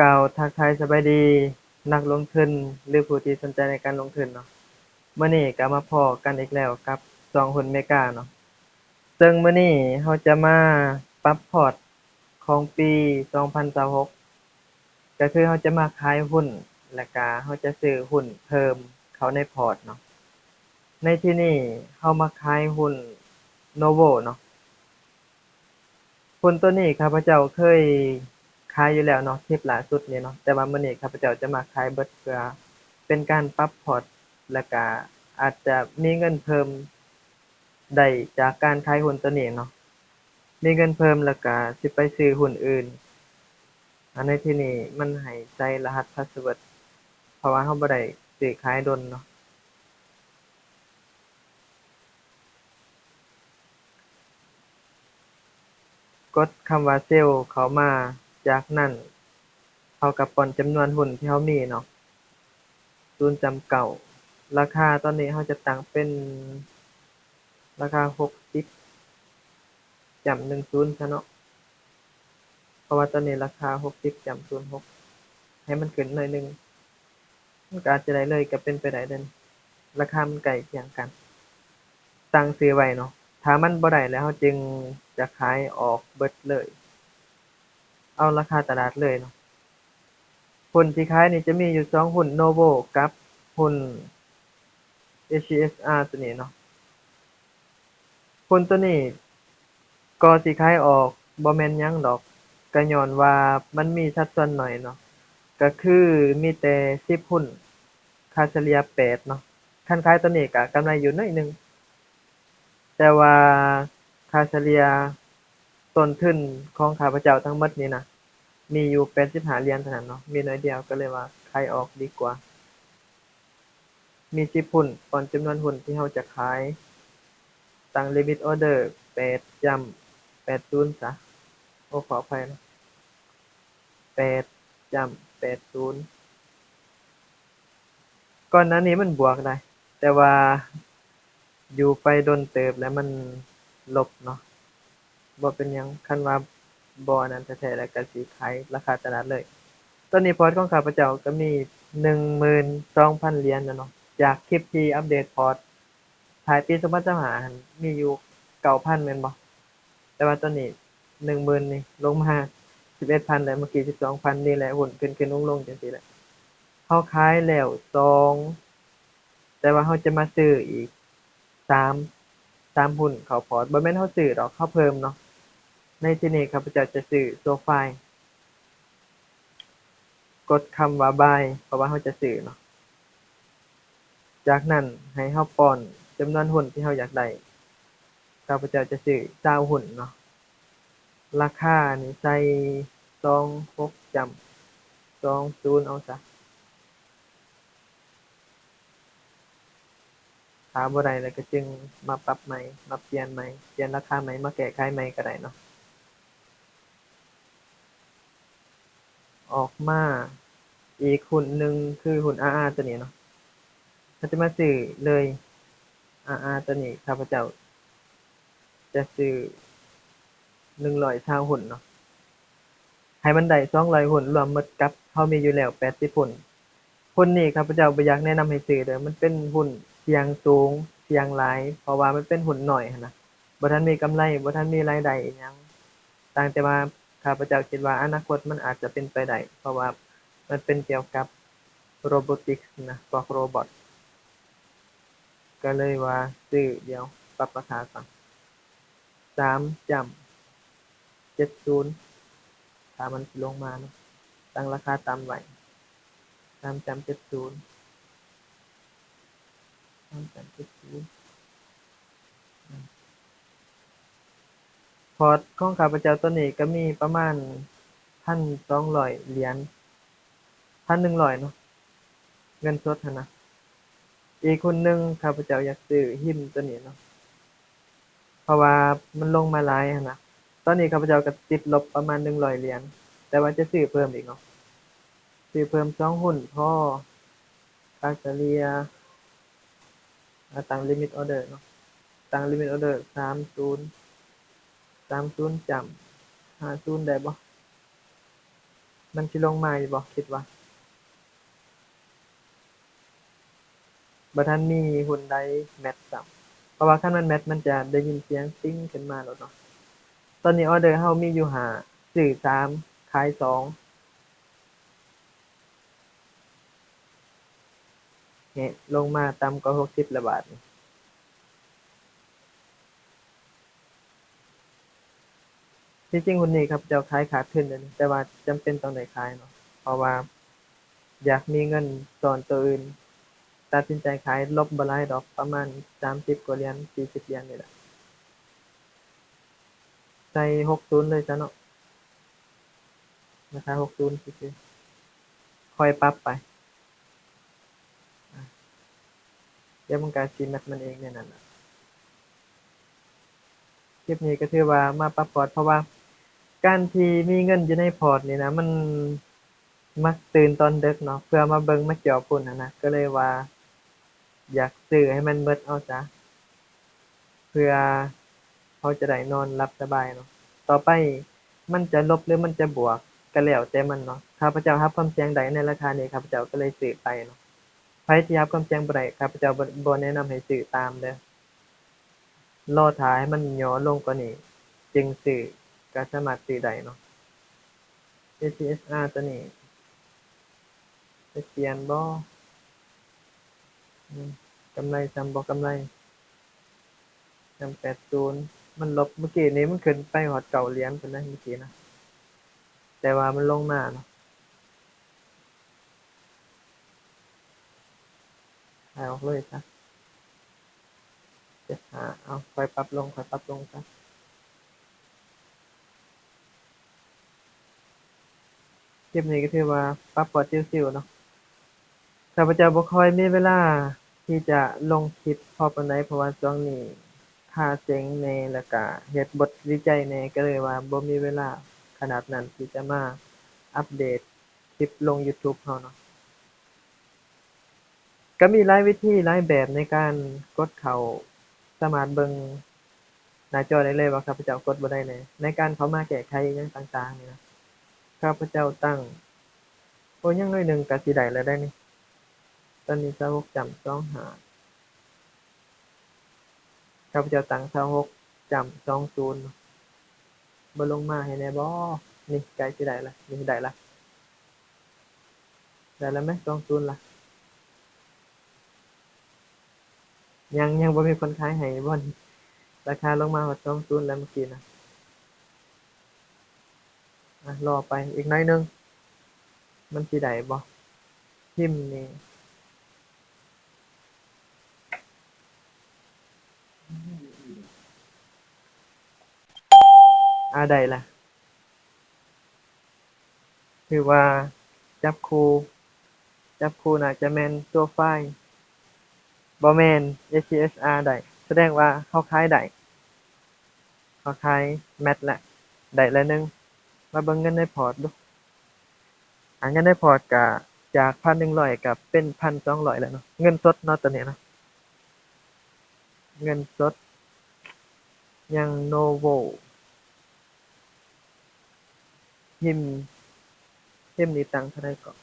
ກ່າວທັກທາຍສະບາຍດີນັກລົງທຶນ ຫຼື ຜູ້ທີ່ສົນໃຈໃນການລົງທຶນເນາະ. ມື້ນີ້ກໍມາພໍ້ກັນອີກແລ້ວກັບຊ່ອງຫຸ້ນເມກາເນາະ. ເຊິ່ງມື້ນີ້ເຮົາຈະມາປັບພອດຂອງປີສອງພັນຊາວຫົກ ກໍຄືເຮົາຈະມາຂາຍຫຸ້ນ ແລ້ວກະເຮົາຈະຊື້ຫຸ້ນເພີ່ມເຂົ້າໃນພອດເນາະ. ໃນທີ່ນີ້ເຮົາມາຂາຍຫຸ້ນໂນໂວເນາະ. ຫຸ້ນໂຕນີ້ຂ້າພະເຈົ້າເຄີຍຂາຍຢູ່ແລ້ວເນາະ ຄລິບລ່າສຸດນີ້ເນາະ, ແຕ່ວ່າມື້ນີ້ຂ້າພະເຈົ້າຈະມາຂາຍເບິດ ເພື່ອເປັນການປັບພອດ ແລ້ວກະອາດຈະມີເງິນເພີ່ມໄດ້ຈາກການຂາຍຫຸ້ນໂຕນີ້ເນາະ. ມີເງິນເພີ່ມ ແລ້ວກະຊິໄປຊື້ຫຸ້ນອື່ນ. ອັນໃນທີ່ນີ້ມັນໃຫ້ໃສ່ລະຫັດພາສເວີດ ເພາະວ່າເຮົາບໍ່ໄດ້ຊື້ຂາຍດົນເນາະ. ກົດຄຳວ່າເຊວເຂົ້າມາ, ຈາກນັ້ນເຮົາກໍປ້ອນຈຳນວນຫຸ້ນທີ່ເຮົາມີເນາະ ສູນຈ້ຳເກົ້າ. ລາຄາຕອນນີ້ເຮົາຈະຕັ້ງເປັນລາຄາຫົກສິບຈ້ຳໜຶ່ງສູນຊະເນາະ, ເພາະວ່າຕອນນີ້ລາຄາຫົກສິບຈ້ຳສູນຫົກ ໃຫ້ມັນຂຶ້ນໜ້ອຍໜຶ່ງ. ມັນກໍອາດຈະໄດ້ເລີຍ ກໍເປັນໄປໄດ້ເດ້ ລາຄາມັນໃກ້ຄຽງກັນ. ຕັ້ງຊື່ໄວ້ເນາະ, ຖ້າມັນບໍ່ໄດ້ແລ້ວ ເຮົາຈຶ່ງຈະຂາຍອອກເບິດເລີຍ ເອົາລາຄາຕະຫຼາດເລີຍເນາະ. ຫຸ້ນທີ່ຂາຍນີ້ຈະມີຢູ່ສອງຫຸ້ນ ໂນໂວ ກັບຫຸ້ນ ເອຊຊີເອສອາ ຕົວນີ້ເນາະ. ຫຸ້ນຕົວນີ້ກໍຊິຂາຍອອກບໍ່ແມ່ນຫຍັງດອກ, ກະຍ້ອນວ່າມັນມີສັດສ່ວນໜ້ອຍເນາະ, ກະຄືມີແຕ່ສິບຫຸ້ນ, ຄ່າສະເລ່ຍແປດເນາະ. ຄັນຂາຍຕົວນີ້ກະກຳໄລຢູ່ໜ້ອຍໜຶ່ງ, ແຕ່ວ່າຄ່າສະເລ່ຍຕົ້ນທຶນຂອງຂ້າພະເຈົ້າທັງໝົດນີ້ນະ ມີຢູ່ແປດສິບຫ້າຫຼຽນເທົ່ານັ້ນເນາະ, ມີໜ້ອຍດຽວ ກະເລີຍວ່າຂາຍອອກດີກວ່າ. ມີສິບຫຸ້ນ, ປ້ອນຈຳນວນຫຸ້ນທີ່ເຮົາຈະຂາຍ, ຕັ້ງລິມິດອໍເດີແປດຈ້ຳແປດສູນຊະ. ໂອ້ ຂໍອະໄພນະ, ແປດຈ້ຳແປດສູນ. ກ່ອນໜ້ານີ້ມັນບວກໄດ໋, ແຕ່ວ່າຢູ່ໄປດົນເຕີບແລ້ວມັນລົບເນາະ. ບໍ່ເປັນຫຍັງ, ຄັນວ່າບໍ່ອັນນັ້ນແທ້ໆ ແລ້ວກະຊິຂາຍລາຄາຕະຫຼາດເລີຍ. ຕອນນີ້ພອດຂອງຂ້າພະເຈົ້າກໍມີໜຶ່ງໝື່ນສອງພັນຫຼຽນແລ້ວເນາະ, ຈາກຄລິບທີ່ອັບເດດພອດທ້າຍປີສອງພັນຊາວຫ້າຫັ້ນ ມີຢູ່ເກົ້າພັນແມ່ນບໍ່? ແຕ່ວ່າຕອນນີ້ໜຶ່ງໝື່ນນີ້ລົງມາສິບເອັດພັນແລ້ວ, ເມື່ອກີ້ສິບສອງພັນ. ນີ້ແຫຼະ ຫຸ້ນຂຶ້ນໆລົງໆ ຈັ່ງຊີ້ແຫຼະ. ເຮົາຂາຍແລ້ວສອງ ແຕ່ວ່າເຮົາຈະມາຊື້ອີກສາມ, ສາມຫຸ້ນເຂົ້າພອດ, ບໍ່ແມ່ນເຮົາຊື້ດອກ, ເຮົາເພີ່ມເນາະ. ໃນທີ່ນີ້ຂ້າພະເຈົ້າຈະຊື້ໂຊຟາຍ, ກົດຄຳວ່າບາຍ ເພາະວ່າເຮົາຈະຊື້ເນາະ. ຈາກນັ້ນໃຫ້ເຮົາປ້ອນຈຳນວນຫຸ້ນທີ່ເຮົາຢາກໄດ້, ຂ້າພະເຈົ້າຈະຊື້ຊາວຫຸ້ນເນາະ. ລາຄານີ້ໃສ່ສອງຫົກຈ້ຳສອງສູນເອົາຊະ. ຖ້າບໍ່ໄດ້ແລ້ວກໍຈຶ່ງມາປັບໃໝ່, ມາປ່ຽນໃໝ່, ປ່ຽນລາຄາໃໝ່, ມາແກ້ໄຂໃໝ່ກໍໄດ້ເນາະ. ອອກມາອີກຫຸ້ນໜຶ່ງ ຄືຫຸ້ນອາອາ ຕົວນີ້ເນາະ, ເຮົາຈະມາຊື້ເລີຍ. ອາອາ ຕົວນີ້ ຂ້າພະເຈົ້າຈະຊື້ໜຶ່ງຮ້ອຍຊາວຫຸ້ນເນາະ, ໃຫ້ມັນໄດ້ສອງຮ້ອຍຫຸ້ນ ລວມໝົດກັບເຮົາມີຢູ່ແລ້ວແປດສິບຫຸ້ນ. ຫຸ້ນນີ້ຂ້າພະເຈົ້າບໍ່ຢາກແນະນຳໃຫ້ຊື້ເດີ້, ມັນເປັນຫຸ້ນສ່ຽງສູງ, ສ່ຽງຫຼາຍ, ເພາະວ່າມັນເປັນຫຸ້ນນ້ອຍຫັ້ນນະ, ບໍ່ທັນມີກຳໄລ, ບໍ່ທັນມີລາຍໄດ້ອີ່ຫຍັງ. ຕ່າງແຕ່ວ່າຂ້າພະເຈົ້າຄິດວ່າອະນາຄົດມັນອາດຈະເປັນໄປໄດ້, ເພາະວ່າມັນເປັນກ່ຽວກັບໂຣໂບຕິກນະ, ພວກໂຣບອດ. ກໍເລີຍວ່າຊື້, ດຽວປັບລາຄາກ່ອນ. ສາມຈ້ຳເຈັດສູນ ຖ້າມັນຊິລົງມາເນາະ, ຕັ້ງລາຄາຕ່ຳໄວ້ ສາມຈ້ຳເຈັດສູນ, ສາມຈ້ຳເຈັດສູນ. ພອດຂອງຂ້າພະເຈົ້າຕອນນີ້ກໍມີປະມານພັນສອງຮ້ອຍຫຼຽນ, ພັນໜຶ່ງຮ້ອຍເນາະ, ເງິນສົດຫັ້ນນະ. ອີກຫຸ້ນໜຶ່ງ ຂ້າພະເຈົ້າຢາກຊື້ຮິມຕົວນີ້ເນາະ, ເພາະວ່າມັນລົງມາຫຼາຍຫັ້ນນະ. ຕອນນີ້ຂ້າພະເຈົ້າກໍຕິດລົບປະມານໜຶ່ງຮ້ອຍຫຼຽນ, ແຕ່ວ່າຈະຊື້ເພີ່ມອີກເນາະ, ຊື້ເພີ່ມສອງຫຸ້ນພໍ. ຄ່າສະເລ່ຍ ອາ ຕັ້ງລິມິດອໍເດີເນາະ, ຕັ້ງລິມິດອໍເດີສາມສູນ, ສາມສູນຈ້ຳຫ້າສູນໄດ້ບໍ່? ມັນຊິລົງມາຢູ່ບໍ່? ຄິດວ່າ ບໍ່ທັນມີຫຸ້ນໃດແມັດຊ້ຳ ເພາະວ່າຄັນມັນແມັດ ມັນຈະໄດ້ຍິນສຽງຕິງຂຶ້ນມາໂລດເນາະ. ຕອນນີ້ອອເດີເຮົາມີຢູ່ຫ້າ ຊື້ສາມ ຂາຍສອງ ແຫະ ລົງມາຕ່ຳກວ່າຫົກສິບແລ້ວບາດນີ້. ທີ່ຈິງຫຸ້ນນີ້ຂ້າພະເຈົ້າຂາຍຂາດທຶນເດ້ ແຕ່ວ່າຈຳເປັນຕ້ອງໄດ້ຂາຍເນາະ ເພາະວ່າຢາກມີເງິນສ່ອນໂຕອື່ນ ຕັດສິນໃຈຂາຍ ລົບບໍ່ຫຼາຍດອກ ປະມານສາມສິບກວ່າຫຼຽນ ສີ່ສິບຫຼຽນນີ້ແຫຼະ. ໃສ່ຫົກສິບເລີຍຊະເນາະ ລາຄາຫົກສິບຊື່ໆ ຄ່ອຍປັບໄປ. ດຽວມັນກະຊິແມັດມັນເອງແນວນັ້ນລະ. ຄລິບນີ້ກະຖືວ່າມາປັບພອດ ເພາະວ່າການທີ່ມີເງິນຢູ່ໃນພອດນີ້ນະ ມັນມັກຕື່ນຕອນເດິກເນາະ ເພື່ອມາເບິ່ງມາຈອບພຸ້ນຫັ້ນນະ ກະເລີຍວ່າ ຢາກຊື້ໃຫ້ມັນໝົດເອົາຊະ ເພື່ອເຮົາຈະໄດ້ນອນຫຼັບສະບາຍເນາະ. ຕໍ່ໄປມັນຈະລົບ ຫຼື ມັນຈະບວກ ກະແລ້ວແຕ່ມັນເນາະ. ຂ້າພະເຈົ້າຮັບຄວາມສ່ຽງໄດ້ໃນລາຄານີ້ ຂ້າພະເຈົ້າກະເລີຍຊື້ໄປເນາະ. ໃຜທີ່ຮັບຄວາມສ່ຽງບໍ່ໄດ້ ຂ້າພະເຈົ້າບໍ່ ບໍ່ແນະນຳໃຫ້ຊື້ຕາມເດີ. ລໍຖ້າໃຫ້ມັນຫຍໍ້ລົງກວ່ານີ້ຈຶ່ງຊື້ ກະສາມາດຊື້ໄດ້ເນາະ. ເອຊີເອສອາ ໂຕນີ້ ໄປປ່ຽນບໍ່? ອືມ ກຳໄລສ່ຳບໍ່? ກຳໄລສ່ຳແປດສິບ ມັນລົບ ມື້ກີ້ນີ້ມັນຂຶ້ນໄປຮອດເກົ້າຫຼຽນພຸ້ນນະ ມື້ກີ້ນະ ແຕ່ວ່າມັນລົງມາເນາະ. ຂາຍອອກເລີຍຊະ ເຈັດສິບຫ້າ ເອົາ ຄ່ອຍປັບລົງ ຄ່ອຍປັບລົງຊະ. ຄລິບນີ້ກະຖືວ່າປັບພອດຊິວໆເນາະ. ຂ້າພະເຈົ້າບໍ່ຄ່ອຍມີເວລາທີ່ຈະລົງຄລິບພໍປານໃດ ເພາະວ່າຊ່ວງນີ້ຄາເສັງແດ່ ແລ້ວກະເຮັດບົດວິໄຈແດ່ ກະເລີຍວ່າບໍ່ມີເວລາຂະໜາດນັ້ນທີ່ຈະມາອັບເດດຄລິບລົງຢູທູບເຮົາເນາະ. ກະມີຫຼາຍວິທີຫຼາຍແບບໃນການກົດເຂົ້າ ສາມາດເບິ່ງໜ້າຈໍໄດ້ເລີຍວ່າຂ້າພະເຈົ້າກົດບໍ່ໄດ້ແດ່ ໃນການເຂົ້າມາແກ້ໄຂອີ່ຫຍັງຕ່າງໆນີ້ນະ. ຂ້າພະເຈົ້າຕັ້ງ ໂອ້ ຍັງໜ້ອຍໜຶ່ງກະຊິໄດ້ແລ້ວໄດ໋ນີ້. ຕອນນີ້ຊາວຫົກຈ້ຳສອງຫ້າ ຂ້າພະເຈົ້າຕັ້ງຊາວຫົກຈ້ຳສອງສູນ ບໍ່ລົງມາໃຫ້ແດ່ບໍ? ນີ້ໃກ້ຊິໄດ້ລະ ນີ້ໄດ້ລະ ໄດ້ລະແມະ ສອງສູນລະ. ຍັງ ຍັງບໍ່ມີຄົນຂາຍໃຫ້ບໍນີ້? ລາຄາລົງມາຮອດສອງສູນແລ້ວມື້ກີ້ນະ. ອ່ະ ລໍໄປອີກໜ້ອຍໜຶ່ງ ມັນຊິໄດ້ບໍ່? ພິມນີ້ ອາ ໄດ້ລະ. ຖືວ່າຈັບຄູ່ ຈັບຄູ່ໜ້າຈະແມ່ນໂຊຟາຍ ບໍ່ແມ່ນ ເອຊີເອສອາ ໄດ້ ສະແດງວ່າເຮົາຂາຍໄດ້ ເຮົາຂາຍແມັດລະ ໄດ້ລະໜຶ່ງ. ມາເບິ່ງເງິນໃນພອດດູ ອາ ເງິນໃນພອດກະຈາກພັນໜຶ່ງຮ້ອຍກະເປັນພັນສອງຮ້ອຍແລ້ວເນາະ ເງິນສົດເນາະ ຕອນນີ້ເນາະ ເງິນສົດ ຍັງໂນໂວ ພິມ ພິມນີ້ຕັ້ງເທົ່າໃດເກາະ?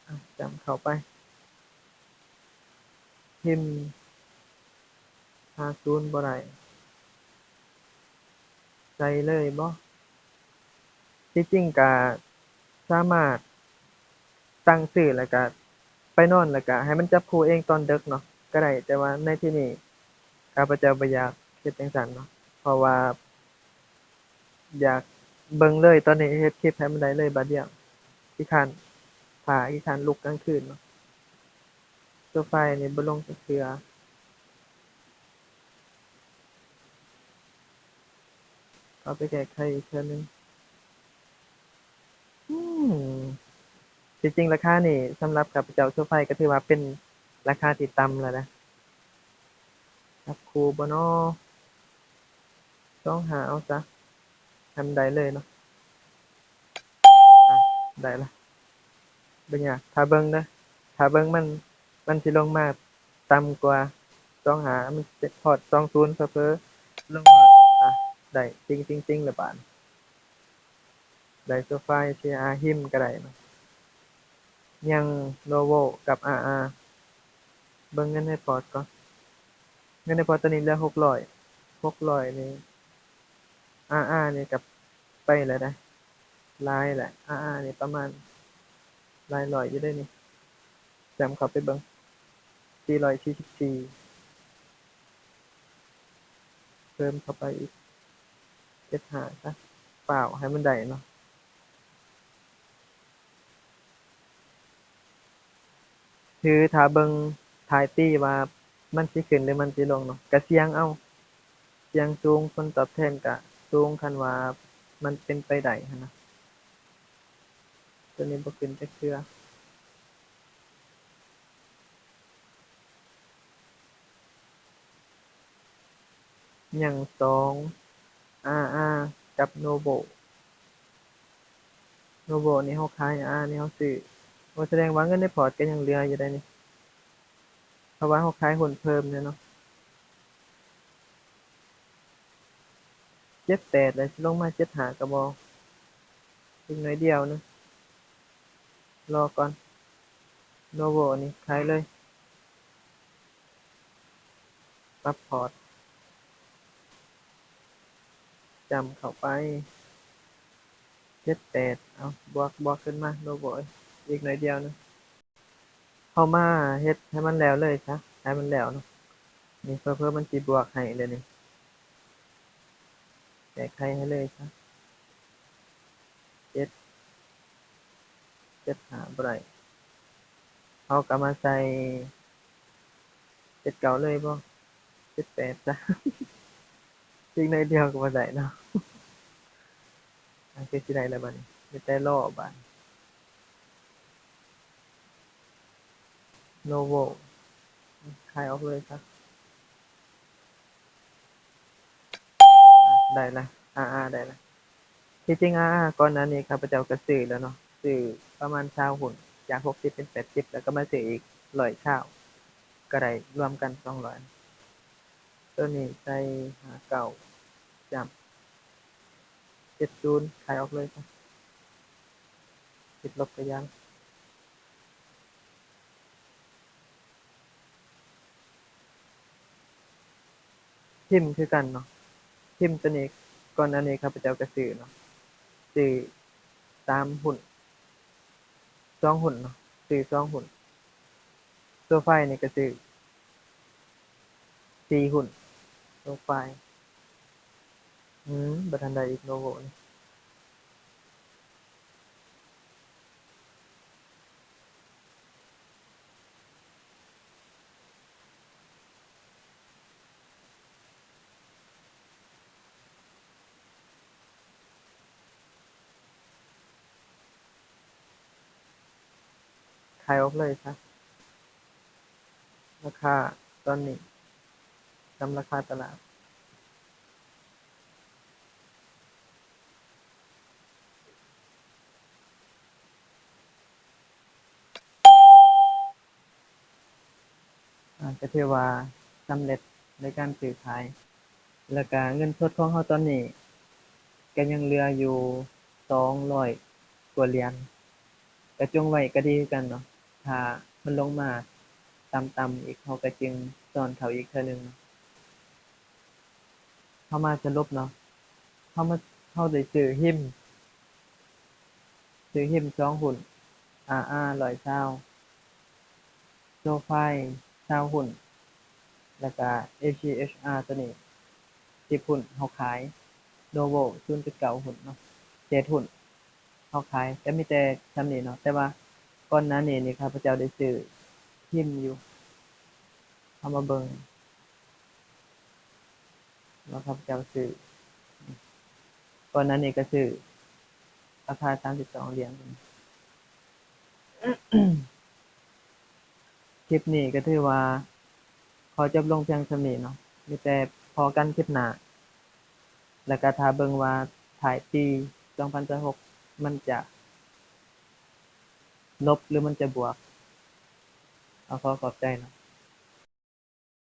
ອາ ຈ້ຳເຂົ້າໄປ ພິມຫ້າສູນບໍ່ໄດ້ ໃສ່ເລີຍບໍ? ທີ່ຈິງກະສາມາດຕັ້ງຊື່ ແລ້ວກະໄປນອນ ແລ້ວກະໃຫ້ມັນຈັບຄູ່ເອງຕອນເດິກເນາະ ກະໄດ້ ແຕ່ວ່າໃນທີ່ນີ້ ຂ້າພະເຈົ້າບໍ່ຢາກເຮັດຈັ່ງຊັ້ນເນາະ ເພາະວ່າຢາກເບິ່ງເລີຍ ຕອນນີ້ເຮັດຄລິບໃຫ້ມັນໄດ້ເລີຍບາດດຽວ ຂີ້ຄ້ານຖ້າ ຂີ້ຄ້ານລຸກກາງຄືນເນາະ. ໂຊຟາຍນີ້ບໍ່ລົງຈັກເທື່ອ ເອົາໄປແກ້ໄຂອີກເທື່ອໜຶ່ງ. ອືມ ທີ່ຈິງລາຄານີ້ສຳລັບຂ້າພະເຈົ້າໂຊຟາຍກະຖືວ່າເປັນລາຄາທີ່ຕ່ຳແລ້ວນະ. ຈັບຄູ່ບໍ່ນໍ? ສອງຫ້າ ເອົາຊະ ໃຫ້ມັນໄດ້ເລີຍເນາະ. ອະ ໄດ້ລະ ບໍ່ຍາກ ຖ້າເບິ່ງເດີ ຖ້າເບິ່ງມັນ ມັນຊິລົງມາຕ່ຳກວ່າສອງຫ້າ ມັນຊິຮອດສອງສູນ ເຜີໆລົງມາ ອະ ໄດ້ຕິງໆໆລະບາດ. ໄດ້ໂຊຟາຍ ຊີອາ ຮິມກໍໄດ້ເນາະ. ຍັງໂນໂວກັບອາອາ ເບິ່ງເງິນໃນພອດກ່ອນ. ເງິນໃນພອດຕອນນີ້ເຫຼືອຫົກຮ້ອຍ ຫົກຮ້ອຍນີ້ ອາອານີ້ກໍໄປແລ້ວນະ ຫຼາຍແຫຼະ. ອາອານີ້ປະມານຫຼາຍຮ້ອຍຢູ່ເດ້ນີ້ ຈຳເຂົ້າໄປເບິ່ງ ສີ່ຮ້ອຍສີ່ສິບສີ່ ເພີ່ມເຂົ້າໄປອີກ ເຈັດຫ້າຊະ ຟ້າວໃຫ້ມັນໄດ້ເນາະ. ຄືຖ້າເບິ່ງທ້າຍປີວ່າມັນຊິຂຶ້ນ ຫຼື ມັນຊິລົງເນາະ ກະສ່ຽງເອົາ ສ່ຽງສູງ ຜົນຕອບແທນກະສູງ ຄັນວ່າມັນເປັນໄປໄດ້ຫັ້ນນະ. ໂຕນີ້ບໍ່ຂຶ້ນຈັກເທື່ອ. ຍັງສອງ ອາອາ ກັບໂນໂວ. ໂນໂວນີ້ເຮົາຂາຍ ອາອານີ້ເຮົາຊື້. ໂອ້ ສະແດງວ່າເງິນໃນພອດກໍຍັງເຫຼືອຢູ່ໄດ໋ນີ້ ເພາະວ່າເຮົາຂາຍຫຸ້ນເພີ່ມແລ້ວເນາະ. ເຈັດແປດ ແລ້ວຊິລົງມາເຈັດຫ້າກໍບໍ່ ອີກໜ້ອຍດຽວໜຶ່ງ ລໍກ່ອນ. ໂນໂວນີ້ຂາຍເລີຍ ປັບພອດ ຈຳເຂົ້າໄປ ເຈັດແປດ ເອົາ ບວກ ບວກຂຶ້ນມາ ໂນໂວເອີຍ ອີກໜ້ອຍດຽວໜຶ່ງ. ເຮົາມາເຮັດໃຫ້ມັນແລ້ວເລີຍຊະ ໃຫ້ມັນແລ້ວເນາະ. ນີ້ເຜີໆມັນຊິບວກໃຫ້ເລີຍນີ້ ແກ້ໄຂໃຫ້ເລີຍຊະ. ເຈັດ ເຈັດຫ້າບໍ່ໄດ້ ເຮົາກໍມາໃສ່ເຈັດເກົ້າເລີຍບໍ ເຈັດແປດຊະ ອີກໜ້ອຍດຽວກໍບໍ່ໄດ້ເນາະ. ອັນຄືຊິໄດ້ແລ້ວບາດນີ້ ມີແຕ່ລໍບາດນີ້. ໂນໂວ ຂາຍອອກເລີຍຊະ. ໄດ້ລະ ອາອາ ໄດ້ລະ. ທີ່ຈິງ ອາອາ ກ່ອນໜ້ານີ້ຂ້າພະເຈົ້າກໍຊື້ແລ້ວເນາະ ຊື້ປະມານຊາວຫຸ້ນ ຈາກຫົກສິບເປັນແປດສິບ ແລ້ວກໍມາຊື້ອີກຮ້ອຍຊາວ ກໍໄດ້ລວມກັນສອງຮ້ອຍ. ໂຕນີ້ໃສ່ຫ້າເກົ້າ ຈ້ຳ ເຈັດສູນ ຂາຍອອກເລີຍຊະ ຕິດລົບກໍຢ່າງ. ພິມຄືກັນເນາະ ພິມໂຕນີ້ ກ່ອນໜ້ານີ້ຂ້າພະເຈົ້າກໍຊື້ເນາະ ຊື້ສາມຫຸ້ນ ສອງຫຸ້ນເນາະ ຊື້ສອງຫຸ້ນ. ໂຊຟາຍນີ້ກໍຊື້ສີ່ຫຸ້ນ ໂຊຟາຍ. ອືມ ບໍ່ທັນໄດ້ອີກ ໂນໂວນີ້. ຂາຍອອກເລີຍຊະ ລາຄາຕອນນີ້ ຕາມລາຄາຕະຫຼາດ. ອາ ກໍຖືວ່າສຳເລັດໃນການຊື້ຂາຍ ແລ້ວກະເງິນສົດຂອງເຮົາຕອນນີ້ກໍຍັງເຫຼືອຢູ່ສອງຮ້ອຍກວ່າຫຼຽນ ກະຈົ່ງໄວ້ກໍດີຄືກັນເນາະ ຖ້າມັນລົງມາຕ່ຳໆອີກ ເຮົາກໍຈຶ່ງຊ້ອນເຂົ້າອີກເທື່ອໜຶ່ງເນາະ. ເຮົາມາສະຫຼຸບເນາະ ເຮົາມາ ເຮົາໄດ້ຊື້ຮິມ ຊື້ຮິມສອງຫຸ້ນ ອາອາ ຮ້ອຍຊາວ ໂຊຟາຍຊາວຫຸ້ນ ແລ້ວກະເອຊີເອຊອາ ໂຕນີ້ສິບຫຸ້ນ ເຮົາຂາຍ ໂນໂວ ສູນຈຸດເກົ້າຫຸ້ນເນາະ ເຈັດຫຸ້ນ ເຮົາຂາຍ ກະມີແຕ່ຊ່ຳນີ້ເນາະ. ແຕ່ວ່າກ່ອນໜ້ານີ້ນີ້ ຂ້າພະເຈົ້າໄດ້ຊື້ພິມຢູ່ ເຮົາມາເບິ່ງ ວ່າຂ້າພະເຈົ້າຊື້ ກ່ອນໜ້ານີ້ກໍຊື້ລາຄາສາມສິບສອງຫຼຽນ. ຄລິບນີ້ກໍຖືວ່າຂໍຈົບລົງພຽງສ່ຳນີ້ເນາະ ມີແຕ່ພໍ້ກັນຄລິບໜ້າ ແລ້ວກໍຖ້າເບິ່ງວ່າທ້າຍປີສອງພັນຊາວຫົກມັນຈະລົບ ຫຼື ມັນຈະບວກ. ເອົາ ຂໍຂອບໃຈເນາະ.